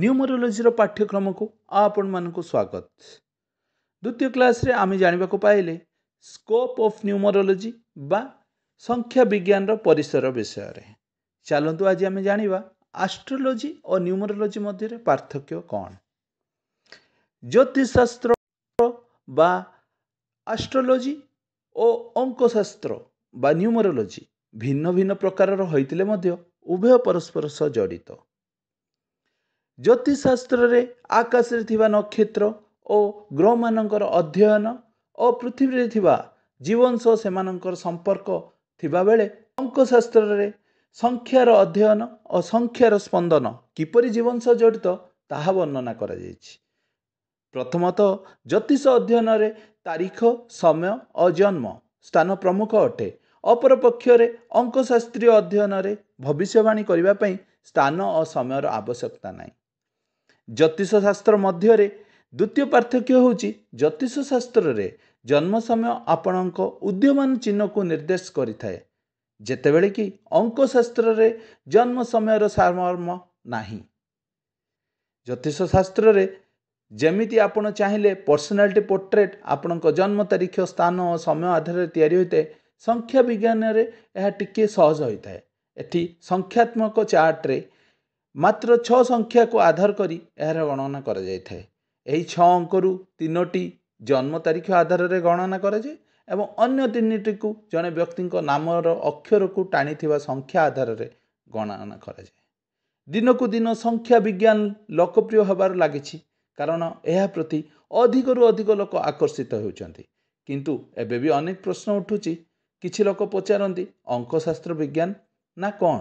ନ୍ୟୁମରୋଲୋଜିର ପାଠ୍ୟକ୍ରମକୁ ଆପଣମାନଙ୍କୁ ସ୍ୱାଗତ। ଦ୍ୱିତୀୟ କ୍ଲାସ୍ରେ ଆମେ ଜାଣିବାକୁ ପାଇଲେ ସ୍କୋପ୍ ଅଫ୍ ନ୍ୟୁମରୋଲୋଜି ବା ସଂଖ୍ୟା ବିଜ୍ଞାନର ପରିସର ବିଷୟରେ। ଚାଲନ୍ତୁ ଆଜି ଆମେ ଜାଣିବା ଆଷ୍ଟ୍ରୋଲୋଜି ଓ ନ୍ୟୁମରୋଲୋଜି ମଧ୍ୟରେ ପାର୍ଥକ୍ୟ କ'ଣ। ଜ୍ୟୋତିଷଶାସ୍ତ୍ର ବା ଆଷ୍ଟ୍ରୋଲୋଜି ଓ ଅଙ୍କଶାସ୍ତ୍ର ବା ନ୍ୟୁମରୋଲୋଜି ଭିନ୍ନ ଭିନ୍ନ ପ୍ରକାରର ହୋଇଥିଲେ ମଧ୍ୟ ଉଭୟ ପରସ୍ପର ସହ ଜଡ଼ିତ। ଜ୍ୟୋତିଷଶାସ୍ତ୍ରରେ ଆକାଶରେ ଥିବା ନକ୍ଷତ୍ର ଓ ଗ୍ରହମାନଙ୍କର ଅଧ୍ୟୟନ ଓ ପୃଥିବୀରେ ଥିବା ଜୀବନ ସହ ସେମାନଙ୍କର ସମ୍ପର୍କ ଥିବାବେଳେ ଅଙ୍କଶାସ୍ତ୍ରରେ ସଂଖ୍ୟାର ଅଧ୍ୟୟନ ଓ ସଂଖ୍ୟାର ସ୍ପନ୍ଦନ କିପରି ଜୀବନ ସହ ଜଡ଼ିତ ତାହା ବର୍ଣ୍ଣନା କରାଯାଇଛି। ପ୍ରଥମତଃ ଜ୍ୟୋତିଷ ଅଧ୍ୟୟନରେ ତାରିଖ, ସମୟ ଓ ଜନ୍ମ ସ୍ଥାନ ପ୍ରମୁଖ ଅଟେ। ଅପରପକ୍ଷରେ ଅଙ୍କଶାସ୍ତ୍ରୀୟ ଅଧ୍ୟୟନରେ ଭବିଷ୍ୟବାଣୀ କରିବା ପାଇଁ ସ୍ଥାନ ଓ ସମୟର ଆବଶ୍ୟକତା ନାହିଁ। ଜ୍ୟୋତିଷ ଶାସ୍ତ୍ର ମଧ୍ୟରେ ଦ୍ୱିତୀୟ ପାର୍ଥକ୍ୟ ହେଉଛି ଜ୍ୟୋତିଷ ଶାସ୍ତ୍ରରେ ଜନ୍ମ ସମୟ ଆପଣଙ୍କ ଉଦୀୟମାନ ଚିହ୍ନକୁ ନିର୍ଦ୍ଦେଶ କରିଥାଏ, ଯେତେବେଳେ କି ଅଙ୍କଶାସ୍ତ୍ରରେ ଜନ୍ମ ସମୟର ସାରମର୍ମ ନାହିଁ। ଜ୍ୟୋତିଷ ଶାସ୍ତ୍ରରେ ଯେମିତି ଆପଣ ଚାହିଁଲେ ପର୍ସନାଲିଟି ପୋର୍ଟ୍ରେଟ୍ ଆପଣଙ୍କ ଜନ୍ମ ତାରିଖ, ସ୍ଥାନ ଓ ସମୟ ଆଧାରରେ ତିଆରି ହୋଇଥାଏ, ସଂଖ୍ୟା ବିଜ୍ଞାନରେ ଏହା ଟିକିଏ ସହଜ ହୋଇଥାଏ। ଏଠି ସଂଖ୍ୟାତ୍ମକ ଚାର୍ଟରେ ମାତ୍ର 6 ସଂଖ୍ୟାକୁ ଆଧାର କରି ଏହାର ଗଣନା କରାଯାଇଥାଏ। ଏହି 6 ଅଙ୍କରୁ 3ଟି ଜନ୍ମ ତାରିଖ ଆଧାରରେ ଗଣନା କରାଯାଏ ଏବଂ ଅନ୍ୟ 3ଟିକୁ ଜଣେ ବ୍ୟକ୍ତିଙ୍କ ନାମର ଅକ୍ଷରକୁ ଟାଣିଥିବା ସଂଖ୍ୟା ଆଧାରରେ ଗଣନା କରାଯାଏ। ଦିନକୁ ଦିନ ସଂଖ୍ୟା ବିଜ୍ଞାନ ଲୋକପ୍ରିୟ ହେବାରେ ଲାଗିଛି, କାରଣ ଏହା ପ୍ରତି ଅଧିକରୁ ଅଧିକ ଲୋକ ଆକର୍ଷିତ ହେଉଛନ୍ତି। କିନ୍ତୁ ଏବେ ବି ଅନେକ ପ୍ରଶ୍ନ ଉଠୁଛି। କିଛି ଲୋକ ପଚାରନ୍ତି, ଅଙ୍କଶାସ୍ତ୍ର ବିଜ୍ଞାନ ନା କ'ଣ?